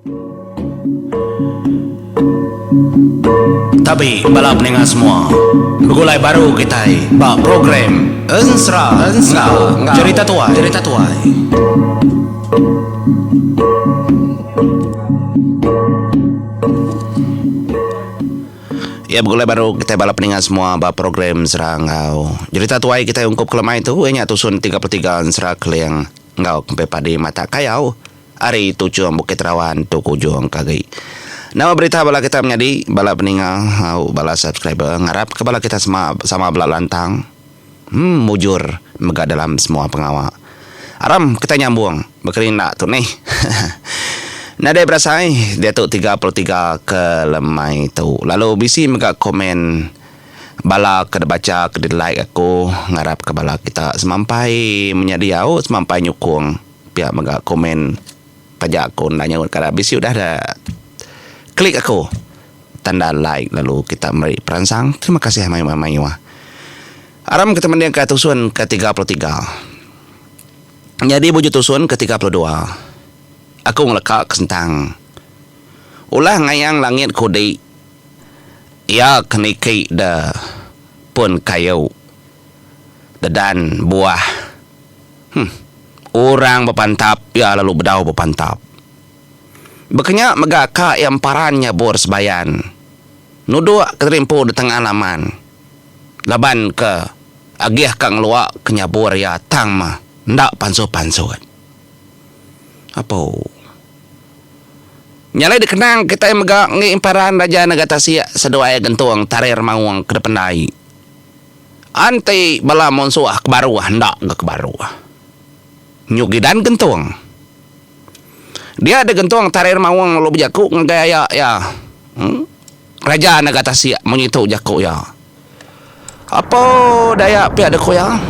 Tabi bala peninga semua. Begulai baru kitai ba program Ensera enggau Jerita Tuai. Jerita Tuai. Ya begulai baru kitai bala peninga semua ba program Ensera enggau Jerita Tuai kitai ungkup kelemai tu iya nya tusun 33 Ensera Keling enggau Kempi Padi Mata Kayau. Ari tuchung Bukit Rawan tu ke ujung ke agi. Nama berita bala kita menyadi, bala peninga au bala subscriber ngarap ke bala kita sema sama bela lantang em mujur mega dalam semua pengawa. Aram kitai nyambung bekerinda tu nih. Nadai berasai diatu 33 ke lemai tu lalu bisi mega komen bala ke dibacha ke di like aku ngarap ke bala kita semampai menyadi au semampai nyukung. Pia mega komen taja aku enda nyaut kada bisi udah da klik aku tanda like lalu kita meri peransang terima kasih mayuh mayuh. Aram kita mending ka tusun ke 33. Nyadi buju tusun ke 32 aku ngeleka ke sentang ulah ngayang langit kudi iya ke niki de pun kayu dedan buah. Huh. Orang bepantap iya lalu bedau bepantap. Baka nya mega ka iya emparan nyabur sebayan. Nuduk ke diri empu di tengah laman. Laban ke agih ka ngelua ke nyabur iya tang meh enda pansut-pansut. Apo. Nya alai dikenang kitai mega enggi emparan Raja Naga Tasik seduai Gentung Tarir Maung ke dependai. Enti bala munsuh ke baruh enda ga ke baruh. Nyu gidan gentung. Dia deh gentung tarir maung lalu bejaku ngagai aya iya. Em. Raja naga tasik munyi tu jaku iya. Apo daya pia deh ku iya.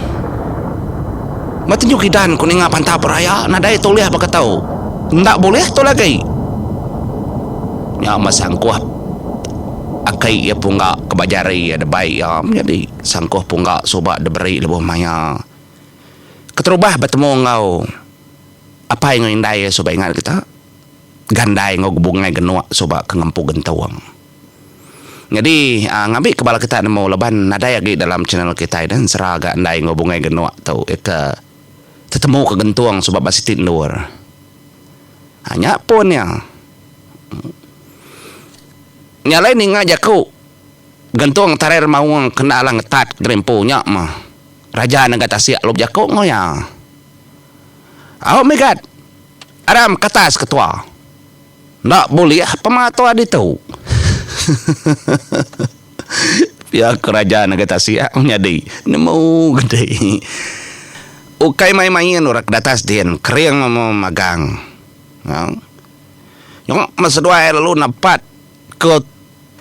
Mati nyu gidan ku ninga pantap raya nadai tulih baka tu. Enda bulih tu lagi. Nya meh sangkuh aki iya pungga ke ba jari iya debai iya menyadi sangkuh pungga suba diberi lebuh maya keterubah betemu enggau apai enggau indai iya suba ingat kita gandai enggau bungai genuk suba ke ngempu gentung. Nyadi ngambi ke bala kita nemu laban nadai agi dalam channel kitai deh ensera ga endai enggau bungai genuk tu ika tetemu ke gentung suba ba siti endur. Ha nya pun iya. Nya alai ninga jaku gentung tarai remaung ke enda alah ngetat diri empu nya mah raja nengah tasik lalu bejaku enggau iya. Au mih gat aram ke atas ketua. Enda bulih pematua ditu. Pia ku raja ngagai tasik nyadi nemu gedi. Ukai main-main orang ke datas din kering magang. Nyau meh seduai lalu nepat ke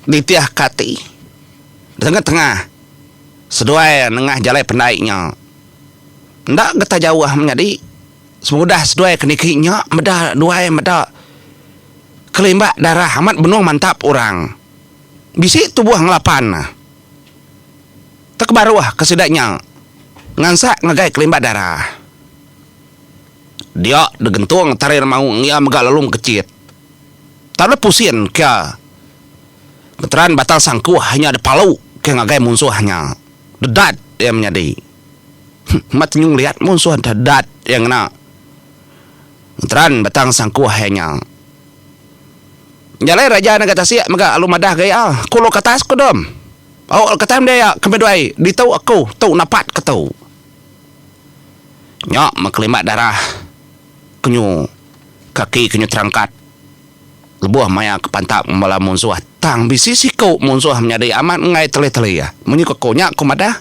nitih ke ati. Tengah-tengah seduai nengah jalai pendai nya. Enda getah jauh menyadi. Semudah seduai ke niki nya meda duai meda kelimbak darah amat benung mantap orang. Bisi tubuh ngelapan. Tekebaruh ke sida nya ngansak ngagai kelimbak darah. Dia degentung tarir maung iya mega lalu mekechit. Tau deh pusin ke veteran batang sangkuh nya dipalu ke ngagai munsuh nya. Dedat iya menyadi. Mat nyung liat munsuh dedat iya ngena veteran batang sangkuh iya nya. Nya alai raja naga tasik mega lalu madah ga iya, Ku lu ke atas ku dom. Au ke atas meda iya ke meduai ditu aku tu napat ke tu. Nya meh kelimat darah ke nyu kaki ke nyu terangkat lebuh maya ke pantap bala munsuh tang bisi siku munsuh menyadi amat enggai telih-telih. Munyi ku aku nya ku madah.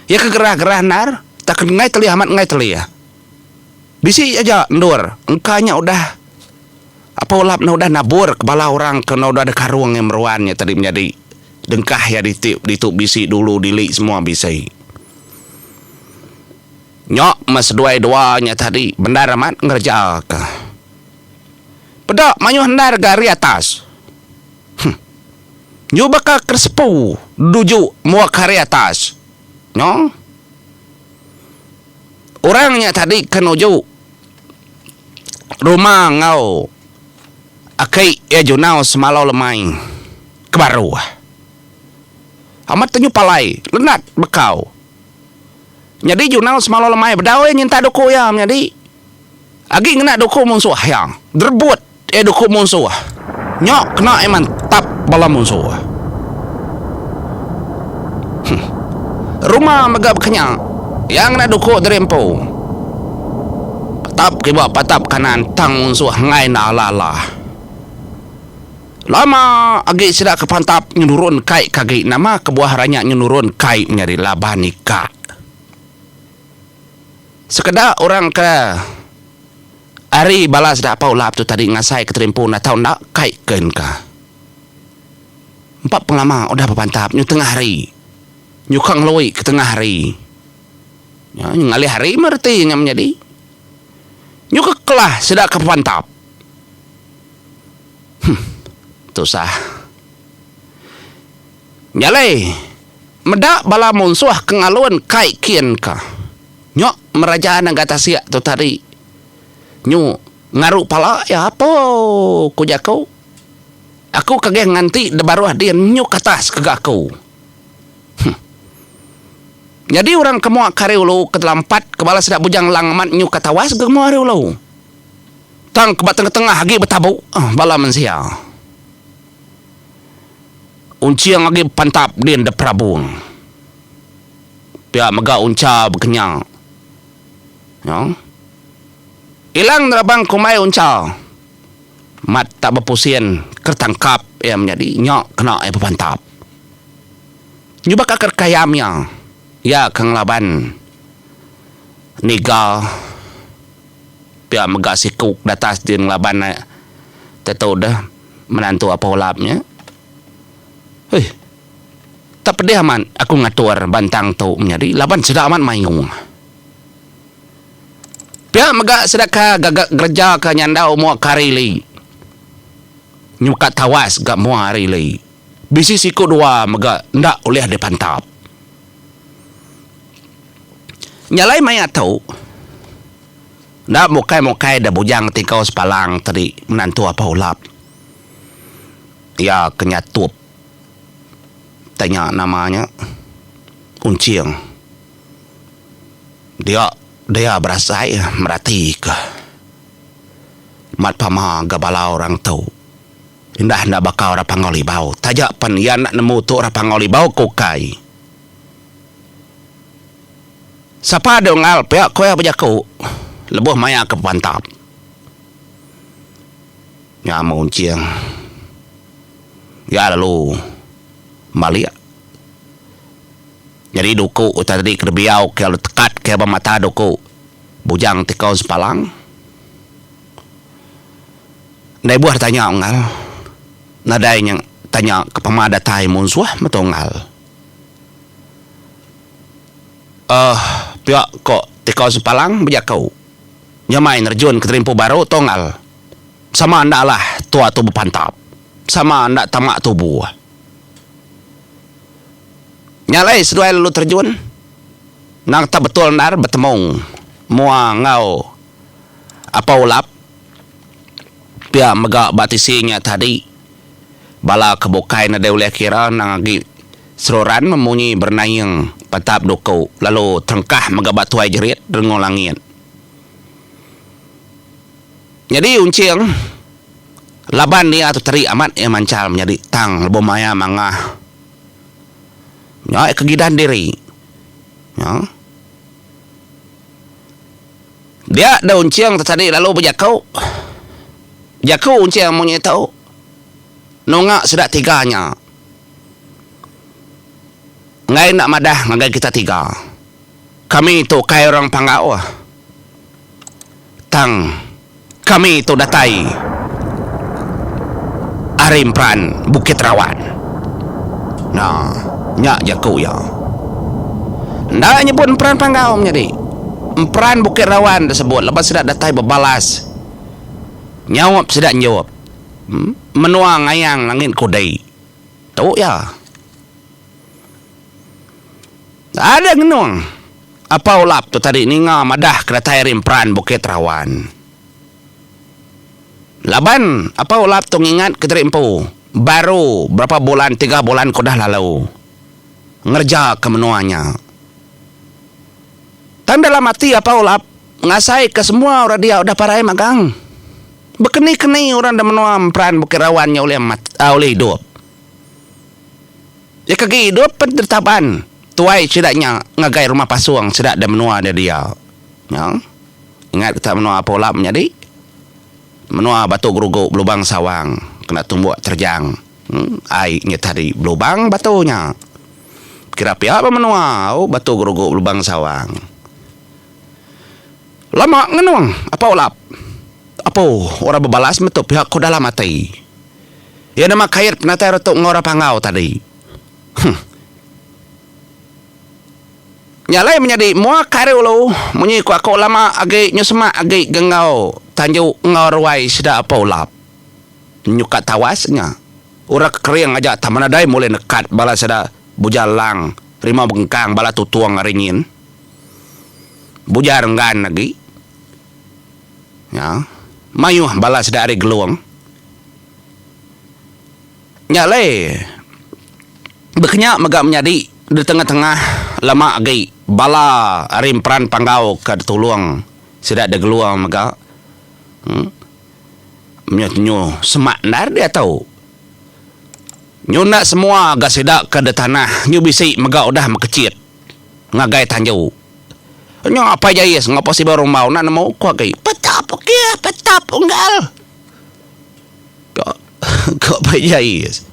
Iya ke gerah-gerah endar, tak ke enggai telih amat enggai telih. Bisi aja endur engka nya udah apa ulap ne udah nabur ke bala orang ke udah ada karung iya meruan nya tadi menyadi dengkah iya ditu ditu bisi dulu dili semua bisi. Nya meh seduai dua nya tadi bendar amat ngereja ka. Peda mayuh endar ga ari atas. Huh. Nyu baka keresepu duju mua ke ari atas. Nyo. Orang nya tadi ke nuju rumah enggau. Aki iya Junau semalau lemai ke baruh. Amat tenyu palai lenat bekau. Nyadi Junau semalau lemai bedau iya nyintak duku iya menyadi. Agi ngena duku munsuh iya. Derebut iya duku munsuh. Nya kena iya mantap bala munsuh. Huh. Ruma mega baka nya. Iya ngena duku diri empu. Patap kiba patap kanan tang munsuh enggai enda alah-alah. Lama agi sida ke pantap nyenurun kai ke agi nama kebuah ranya nyenurun kai menyadi laban ika. Sekeda orang ke ari bala sida Apai Ulap tu tadi ngasai ke terimpu enda tau enda kai ken ka. Empa pengelama udah bepantap nyu tengah hari. Nyuka ngelui ke tengah hari. Nya ngalih hari meh reti nya menyadi. Nyuka kelah sida ke bepantap. Huh. Tusah. Nya alai, meda bala munsuh ke ngalun kai kin ka. Nyo meraja nengah tasik tu tadi. Nyu ngaru pala iya apo ku jaku. Aku ke agih nganti da baruh din nyu ke atas ke ga aku. Huh. Nyadi orang ke mua ke ari ulu ke telampat ke bala sida Bujang Lang amat nyu ke tawas ga mua ari ulu. Tang ke ba tengah-tengah agi betabu bala mensia. Unching agi bepantap din da perabung. Pia mega uncha bekenya. Nya. Ilang nerabang kumbai uncha. Mat tak bepusin ke tangkap iya menyadi nya kena iya bepantap. Nyuba ka kayam iya. Iya ke ngelaban niga pia mega siku datas din ngelaban tetu deh. Menantu Apai Ulap nya. Hei. Tak pedih amat aku ngatur bantang tu menyadi laban sida amat mayuh. Pia mega sida ka gaga gereja ka nyandau mua ke hari ili. Nyuka tawas ga mua hari ili. Bisi siku dua mega enda ulih dipantap. Nya alai maya tu. Enda mukai-mukai da bujang tingkau sepalang tadi menantu Apai Ulap. Iya ke nyatup tanya nama nya Unching. Dia dia berasai meratika mat pama ga bala orang tu. Indah enda baka orang Panggau Libau taja pen iya enda nemu tu orang Panggau Libau ke ukai. Sapa deh unggal pia ko iya bejaku lebuh maya ke bepantap. Nya meh Unching. Iya lalu malik. Nyadi duku utai tadi ke dibiau ke lalu tekat ke ba mata duku Bujang Tikau Sepalang. Enda ibuh ditanya unggal. Nadai nya tanya ke pama datai munsuh metu unggal. Uhh pia ko Tikau Sempalang bejaku. Nyamai nerjun ke terimpu baru tunggal. Sama enda alah tua tu bepantap. Sama enda tama tubuh. Nya alai seduai lalu terjun. Endang tak betul endar betemu mua enggau Apai Ulap. Pia mega ba tisi nya tadi. Bala ke bukai nadai ulih kira endang agi seruran memunyi berenaing petap duku lalu terengkah mega ba tuai jerit rengung langit. Nyadi Unching laban iya tu teri amat iya manchal menyadi tang lebuh maya mangah nya ke gidan diri. Nya. Dia da Unching tu tadi lalu bejaku. Jaku Unching munyi tu. Nunga sida tiga nya. Enggai enda madah ngagai kita tiga. Kami tu ukai orang Panggau. Tang kami tu datai ari emperan Bukit Rawan. Nah, nya jaku iya. Enda nyebut emperan Panggau menyadi. Emperan Bukit Rawan disebut laban sida datai bebalas nyaup sida njup. Menua ngayang langit kudi. Tu iya. Ada ngenung Apa Ulap tu tadi ninga madah ke datai ari emperan Bukit Rawan. Laban Apai Ulap tu ngingat ke diri empu baru berapa bulan tiga bulan ke udah lalu ngereja ke menua nya. Tang dalam ati Apai Ulap ngasai ke semua orang dia udah parai magang. Bekeni-keni orang da menua Emperan Bukit Rawan nya ulih ulih idup. Iya ke agi idup pen ditaban tuai sida nya ngagai rumah pasung sida da menua dia dia. Nya. Ingat kita menua Apai Ulap menyadi menua Batu Gerugu Belubang Sawang kena tumbuk terjang ai nya tadi belubang batu nya. Kira pia ba menua au Batu Gerugu Belubang Sawang. Lama ngenung Apai Ulap. Apu orang bebalas metu pia ku dalam ati. Iya nama kait penatai retu enggau orang Panggau tadi. Huh. Nya alai menyadi mua ke ari ulu munyi ku aku lama agi nyu semak agi ga enggau tanju enggau ruai sida Apai Ulap. Nyuka tawas nya. Orang ke kering aja tama nadai mulih nekat bala sida Bujang Lang Rimau Bengkang bala Tutong ari nyin. Bujang Renggan agi. Nya. Mayuh bala sida ari Gelong. Nya alai bekenya mega menyadi di tengah-tengah lama agi bala ari Emperan Panggau ke ditulung sida da Gelong mega uhh nyu semak endar diatu. Nyu enda semua ga sida ke da tanah nyu bisi mega udah mekechit ngagai tanju. Nya apai Jais enggau Possible Rumbau enda nemu ku agi. Petap okey petap unggal. Ko Pak Jais.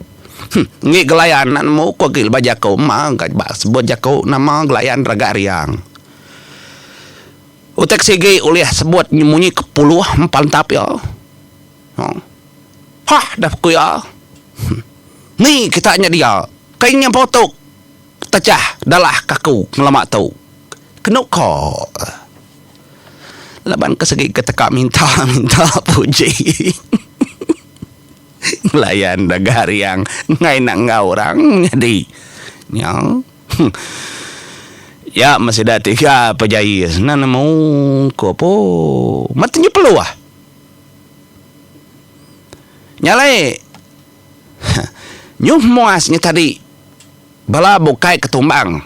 Enggi gelayan enda nemu ko agi lebuh jaku ma ga ba sebut jaku nama gelayan raga riang. Utai ke sigi ulih sebut munyi ke puluh empan entap iya. Hah dah ku iya. Ni kita nya dia. Kai nyampau tu tecah dalah ka aku ngelama tu. Kenu ko. Laban ke segi ke teka minta minta puji. Ngelayan daga riang enggai nak enggau orang nyadi. Nya. Ya meh sida tiga pejaie senang nemu ko po. Mati nya peluh. Nya alai nyuh muas nya tadi bala bukai ke tumbang.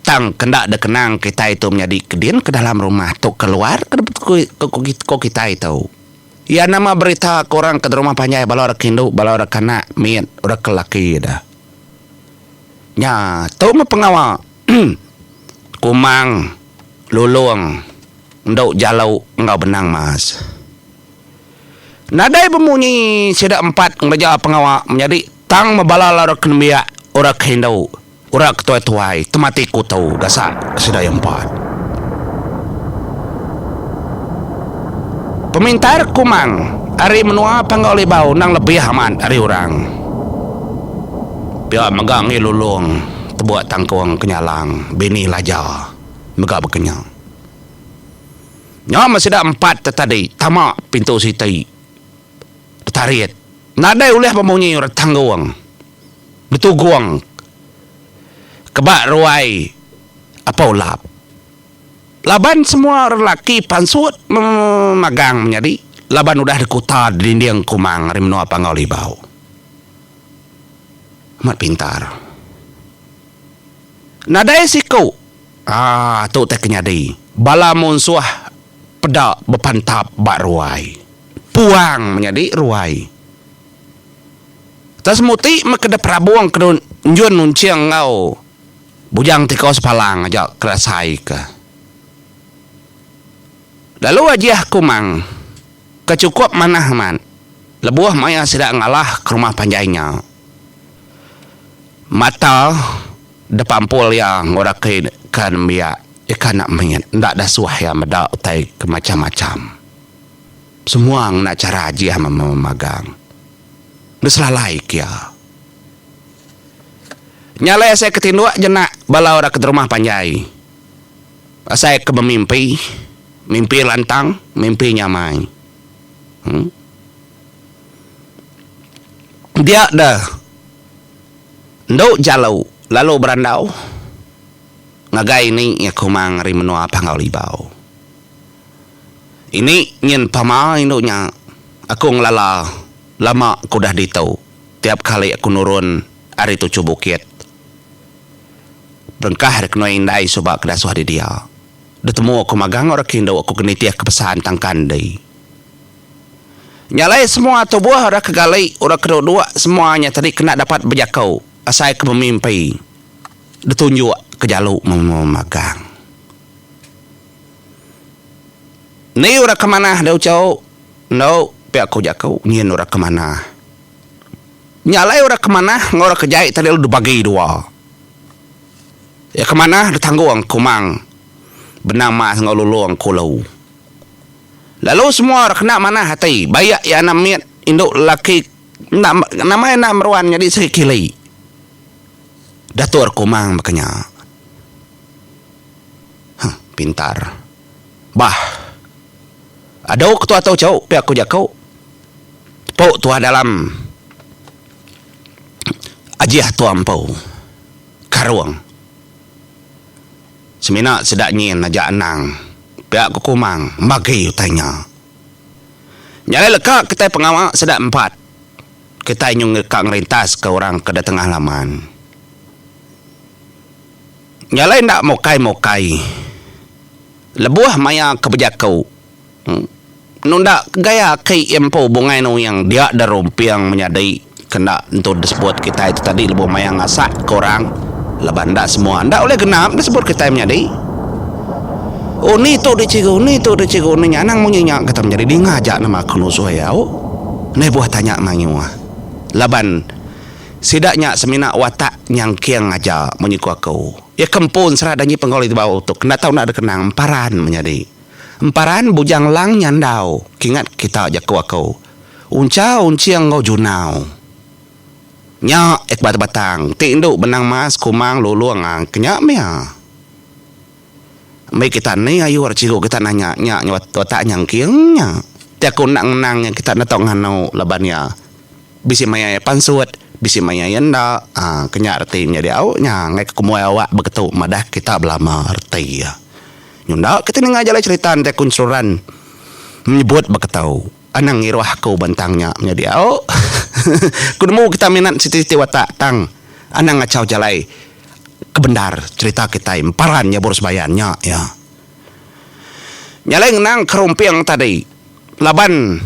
Tang ke enda dikenang kitai tu menyadi ke din ke dalam rumah tu ke luar ke ko kitai tu. Iya nama berita ke orang ke rumah panjai bala orang ke indu bala orang ke anak mit orang ke laki deh. Nya tu meh pengawa Kumang Lulong Endu Jalu enggau Benang Mas. Nadai bemunyi sida empat ngereja pengawa menyadi tang meh bala orang ke nembiak orang ke indu. Orang ke tuai-tuai temati kutu gasak sida iya empat. Pemintar Kumang ari menua Panggau Libau endang lebih amat ari orang. Pia mega enggi Lulong tebuk tangkung Kenyalang bini Laja mega baka nya. Nya meh sida empat te tadi tama pintu siti betarit nadai ulih bemunyi orang tanggung. Betugung keba ruai Apau Lap. Laban semua orang lelaki pansut magang menyadi laban udah dikuta dinding Kumang ari menua Panggau Libau. Amat pintar. Nadai siku aaa tu tai ke nyadi bala munsuh peda bepantap ba ruai. Puang menyadi ruai. Tang semuti meh ke diperabung ke enjun unching enggau Bujang Tikau Sepalang aja ke asai ke. Lalu ajih Kumang ke chukup manah amat lebuh maya sida ngalah ke rumah panjai nya. Mata depampul iya ngura ke ke nembiak ika anak mit enda dasuh iya meda utai ke macham-macham. Semua ngena chara ajih memagang. Beselalai kia. Nya alai asai ke tinduk jenak bala orang ke rumah panjai. Asai ke bemimpi, mimpi lantang, mimpi nyamai. Huh. Dia deh endu jalu lalu berandau ngagai ini iya Kumang ari menua Panggau Libau. Ini nyin pama indu nya. Aku ngelala lama ke udah ditu. Tiap kali aku nurun ari tuchu bukit. Berengkah ari kenui indai suba ke dasuh di dia. Ditemu aku magang orang ke indu aku ke nitih ke pesan tangkan di. Nya alai semua tubuh orang ke gali, orang ke duduk semua nya tadi kena dapat bejaku asai ke bemimpi ditunjuk ke jalu memagang. Ni orang ke manah deh uchu? Endo pia ku jaku nyin orang ke manah. Nya alai orang ke manah enggau orang ke jai tadi lalu dibagi dua. Iya ke manah ditanggung Kumang Benang Mas enggau Lulong Kulu. Lalu semua orang kena manah ati baik iya anak mit indu lelaki enda nama iya enda meruan nyadi sigi kili. Datur Kumang baka nya. Huh pintar. Bah. Adu ketua tu chau pia ku jaku. Tepu tuah dalam ajih tua empu. Karung. Semina sida nyin aja anang pia ku Kumang magi utai nya. Nya alai leka kitai pengawa sida empat kitai nyu ka ngerintas ka orang ke da tengah laman. Nya alai enda mukai-mukai lebuh maya ke bejaku. Nunda gaya aki iya empu Bungai Nuing dia da rumping menyadi ke enda entu disebut kitai tu tadi lebuh maya ngasak ke orang laban enda semua enda ulih genap disebut kitai menyadi. Oh ni tu deh cikgu ni tu deh cikgu ni nya anang munyi nya kata menyadi dinga aja nama aku nusuh iya au. Ndai buah tanya mayuh laban sida nya semina watak nyangking aja munyi ku aku. Iya ke empu ensera danji penggau libau tu kenda tau enda dikenang emparan menyadi. Emparan Bujang Lang Nyandau kingat kita jaku aku. Uncha Unching enggau Junau. Nya ek batang ti indu benang mas kumang lulung ang ke nya mih ah. Mbi kita ni ayur chigu kita nanya nya watak nyangking nya. Ti aku enda ngenang nya kita enda tau nganu laban iya bisi maya iya pansut bisi maya iya enda ah ke nya reti nyadi au nya enggai ke kumbai awak beketu madah kita belama reti iya. Nyunda kita ninga jalai cherita enti aku seruran menyebut baka tau. Anang ngiruh aku bentang nya menyadi au. Ku nemu kita minat siti-siti watak tang anang ngachau jalai ke bendar cherita kitai emparan nyabur sebayan nya iya. Nya alai ngenang kerumping tadi laban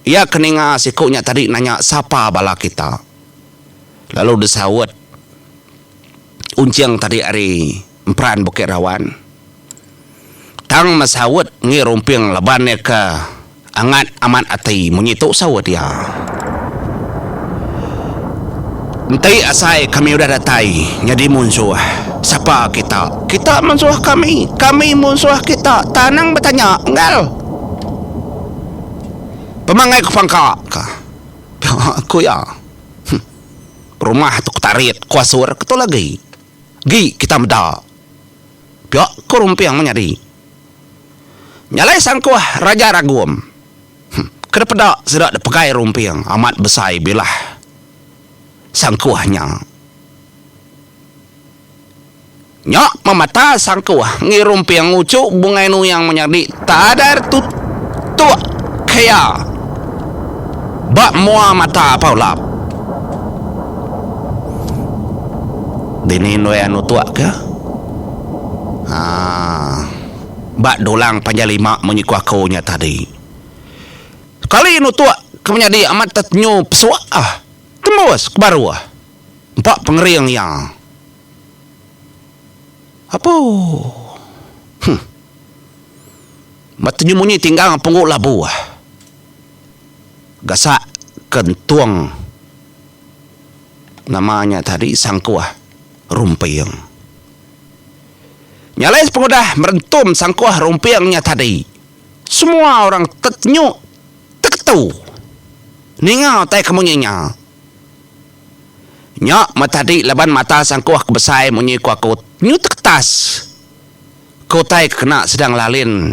iya ke ninga siku nya tadi nanya sapa bala kita. Lalu disaut Unching tadi ari Emperan Bukit Rawan. Tang mesaut ngi rumping laban iya ke angat amat ati munyi tu saut iya. Enti asai kami udah datai nyadi munsuh, sapa kita? Kita munsuh kami, kami munsuh kita. Tanang betanya enggal. Pemangai ku pangka ka. Ku iya. Rumah tu ku tarit, ku asur ke tu lagi. Gi kita meda. Pia ku Rumping menyadi. Nyalai sangkuh Raja Ragum. Huh, ke dipeda sida dipegai Rumping amat besai bilah sangkuh nya. Nya memata sangkuh ngi Rumping nguchu Bungai Nuyang menyadi tadar tutuk ke iya ba mua mata Apau Lap. Dini endui iya nutuk ke? Haa. Ba dulang panjai lima munyi ku aku nya tadi. Sekali nutuk ke menyadi amat tetenyu pesuk ah. Tembus ke baruh. Empa pengering iya. Apu. Huh. Ba tenyu munyi tinggang punggu labuh. Gasak ke entung nama nya tadi sangkuh rumping. Nya alai sepengudah merentum sangkuh rumping nya tadi, semua orang tetenyu teketu ninga utai ke munyi nya. Nya meh tadi laban mata sangkuh ke besai munyi ku aku nyu teketas ke utai ke kena sedang lalin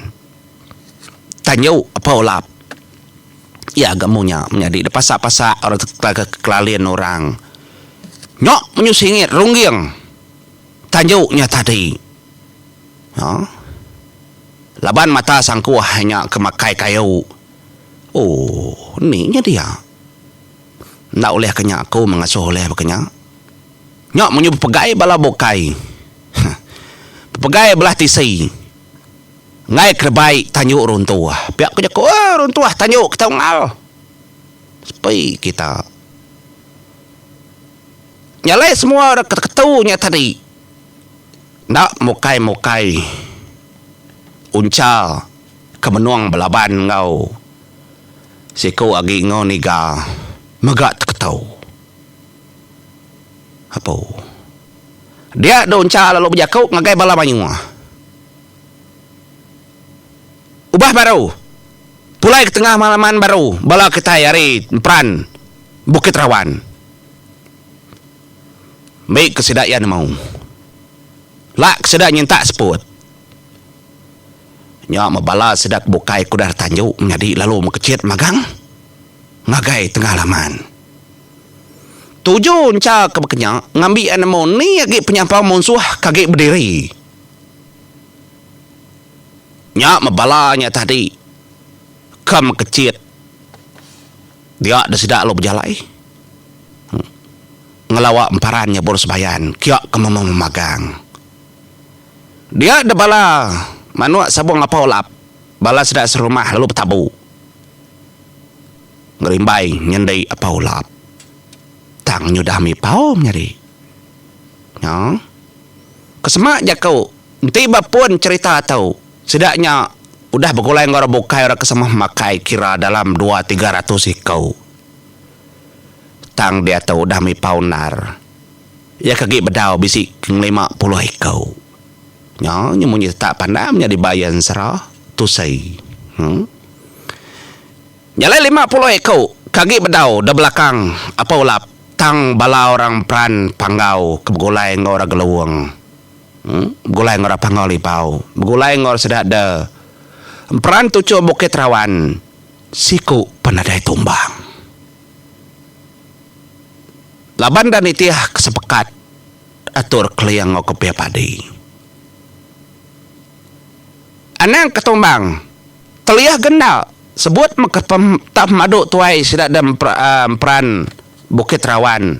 tanju apa ulap. Iya ga munya menyadi da pasak-pasak orang ke kelalin orang. Nya menyu singit rungging tanju nya tadi. Ha. Laban mata sangkuh nya ke makai kayu. Ooh, ni nya dia. Enda ulih ke nya aku mengasuh ulih baka nya. Nya munyi bepegai bala bukai. Huh. Bepegai belah tisi. Enggai ke rebai tanju runtuh. Pia ku jaku, eh runtuh tanju kita unggal. Sepi kita. Nya alai semua orang ketu nya tadi. Enda mukai-mukai Uncha ke benung belaban enggau siku agi enggau Niga mega teketu. Apu. Dia deh Uncha lalu bejaku ngagai bala mayuh. Ubah baru. Pulai ke tengah malaman baru bala kitai ari Emperan Bukit Rawan. Mbi ke sida iya nemu. Lak ke sida nyintak seput. Nya meh bala sida ke bukai ke udah ditanju menyadi lalu mekechit magang ngagai tengah laman. Tuju encha ke baka nya ngambi iya nemu ni agi penyampau munsuh ke agi bediri. Nya meh bala nya tadi ke mekechit dia deh sida lalu bejalai. Ngelawa emparan nyebur sebayan kia ke memu memagang. Dia deh bala manuk sabung apau lap bala sida serumah lalu betabu ngerimbai nyendi apau lap. Tang nyudah mipau menyadi. Nya. Kesemak jaku enti ba pun cherita tu sida nya udah begulai enggau orang bukai orang ke sama makai kira dalam dua 300 iku. Tang diatu udah mipau endar. Iya ke agi bedau bisi ke ngelima puluh iku. Nya nya munyi tetak pandam nya dibai iya ensera tusei. Huh. Nya alai 50 iku ke agi bedau da belakang apa ulap tang bala orang peran Panggau ke begulai enggau orang Gelung. Huh. Begulai enggau orang Panggau Libau. Begulai enggau sida de Emperan Tuchung Bukit Rawan. Siku penadai tumbang. Laban enda nitih ke sepekat atur Keling enggau Kepia Padi. Anang ke tumbang, telih ga enda sebut meh ke tak pemadu tuai sida da emperan Bukit Rawan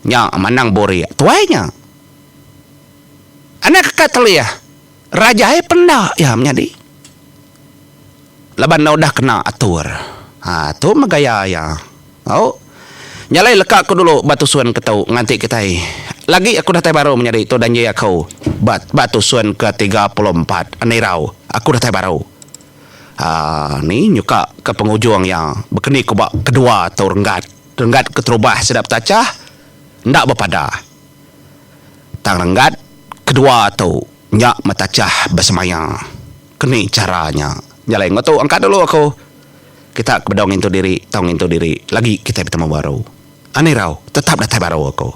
nya Manang Burik tuai nya. Anang ke ka telih, rajai pen enda iya menyadi. Laban enda udah kena atur. Ha tu meh gaya iya. Au. Nya alai leka aku dulu ba tusun ke tu nganti kitai. Lagi aku datai baru menyadi tu danji aku ba ba tusun ke 34 Anirau aku datai baru. Ha ni nyuka ke pengujung iya bekeni ku ba kedua tu renggat. Renggat keterubah sida betachah enda bepadah. Tang renggat kedua tu nya metachah besemaya. Keni chara nya. Nya alai enggau tu angkat dulu aku. Kita ke bedau ngintu diri tau ngintu diri lagi kitai betemu baru. Anai rau tetap datai baru aku.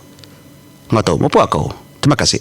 Enggau tu mupuk aku. Terima kasih.